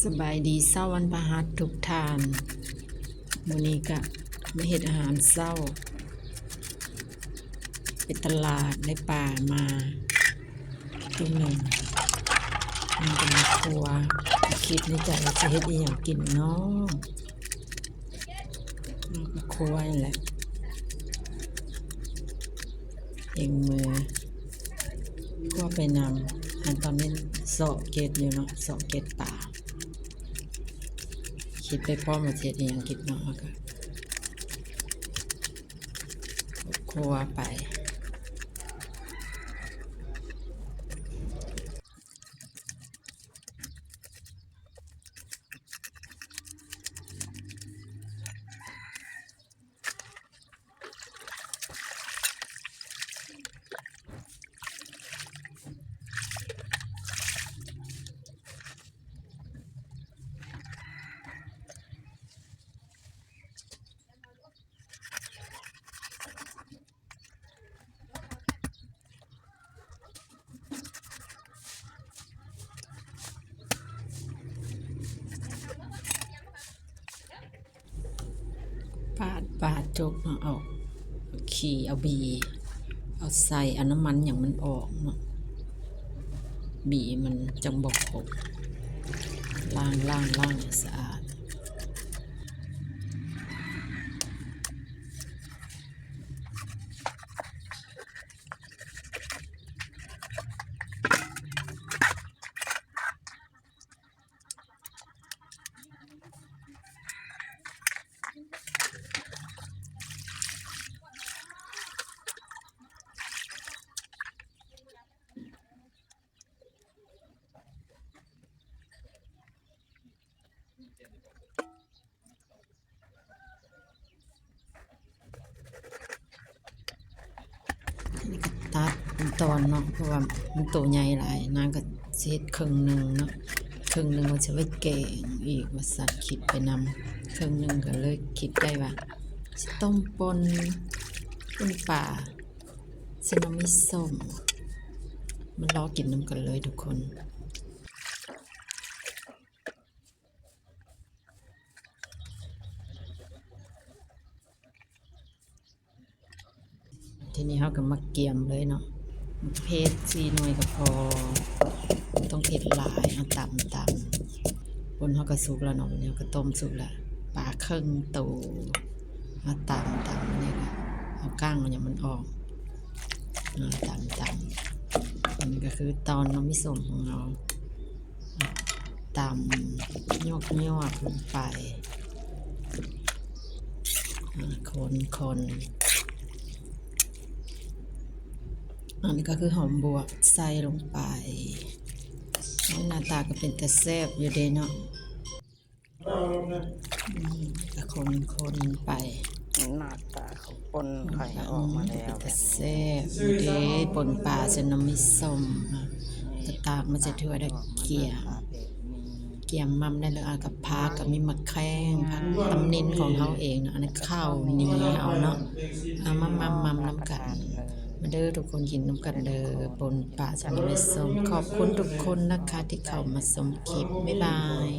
ສະບາຍດີເຊົ້າວັນພະຫັດທຸກທ່ານ. ມື້ນີ້ກະມາເຮັດອາຫານເຊົ້າ ໄປຕະຫຼາດໄດ້ປາມາໂຕໜຶ່ງ ມັນກະມາຄົວ. ຄິດໃນໃຈວ່າຊິເຮັດອີ່ຫຍັງກິນເນາະ? ເຮົາກະຄົວຫັ້ນແຫຼະ ເອງມື ຄົວໄປນຳ. ອັນຕອນນີ້ເຊາະເກັດຢູ່ເນາະ ເຊາະເກັດປາ. ຄິດໄປພ້ອມວ່າຊິເຮັດອີ່ຫຍັງກິນເນາະ ເຮົາກະຄົວໄປ. ປາດ ປາດ ຈົກເນາະ ເອົາຂີ້ ເອົາບີ ເອົາໃສ່ ເອົານ້ຳມັນຫຍັງມັນອອກເນາະ ບີມັນຈັ່ງບໍ່ຄົບ. ລ້າງ ລ້າງ ລ້າງໃຫ້ສະອາດ. ອັນນີ້ກະຕັດເປັນຕອນເນາະ ເພາະວ່າມັນໂຕໃຫຍ່ຫຼາຍ. ນາງກະຊິເຮັດເຄິ່ງໜຶ່ງເນາະ ເຄິ່ງໜຶ່ງວ່າຊິໄວ້ແກງອີກວ່າຊັ້ນ ຄິດໄປນຳ. ເຄິ່ງໜຶ່ງກະເລີຍຄິດໄດ້ວ່າຊິຕົ້ມປົ່ນ ປົ່ນປາ ໃສ່ໜໍ່ໄມ້ສົ້ມ. ມາລໍກິນນຳກັນເລີຍທຸກຄົນ. ທີນີ້ເຮົາກະມາກຽມເລີຍເນາະ ໝາກເຜັດສີ່ໜ່ວຍກະພໍ ບໍ່ຕ້ອງເຜັດຫຼາຍ. ເຮົາຕຳ ຕຳ ປົ່ນເຮົາກະສຸກແລ້ວເນາະ ເຮົາກະຕົ້ມສຸກແລ້ວ. ປາເຄິ່ງໂຕ ເຮົາຕຳ ຕຳ ອັນນີ້ກະເອົາກ້າງເອົາຫຍັງມັນອອກ ເຮົາຕຳ ຕຳ. ອັນນີ້ກະຄືຕອນໜໍ່ໄມ້ສົ້ມຂອງເຮົາ ຕຳ ຍວກໆລົງໄປ ອາ ຄົນໆ. ອັນນີ້ກະຄືຫອມບວກໃສ່ລົງໄປ. ໂອ້ຍ ໜ້າຕາກະເປັນຕາແຊບຢູ່ເດເນາະ. ອືມ ກະຄົນໆໄປ. ໜ້າຕາຂອງປົ່ນໄຂ່ອອກມາແລ້ວ ເປັນຕາແຊບເດ ປົ່ນປາໃສ່ໜໍ່ໄມ້ສົ້ມ. ກະຕາກມາໃສ່ຖ້ວຍ ແລ້ວກຽມ ກຽມໝ່ຳໄດ້ເລີຍ. ອາ ກະຜັກ ກະມີໝາກແຂ້ງ ຜັກຕຳນິນຂອງເຮົາເອງເນາະ. ອັນນີ້ເຂົ້າໜຽວເນາະ ເອົາມາໝ່ຳໆນຳກັນ. ມາເດີທຸກຄົນ ກິນນຳກັນເດີ ປົ່ນປາໃສ່ໜໍ່ໄມ້ສົ້ມ. ຂອບຄຸນທຸກຄົນນະຄະທີ່ເຂົ້າມາຊົມຄລິບ ບາຍບາຍ.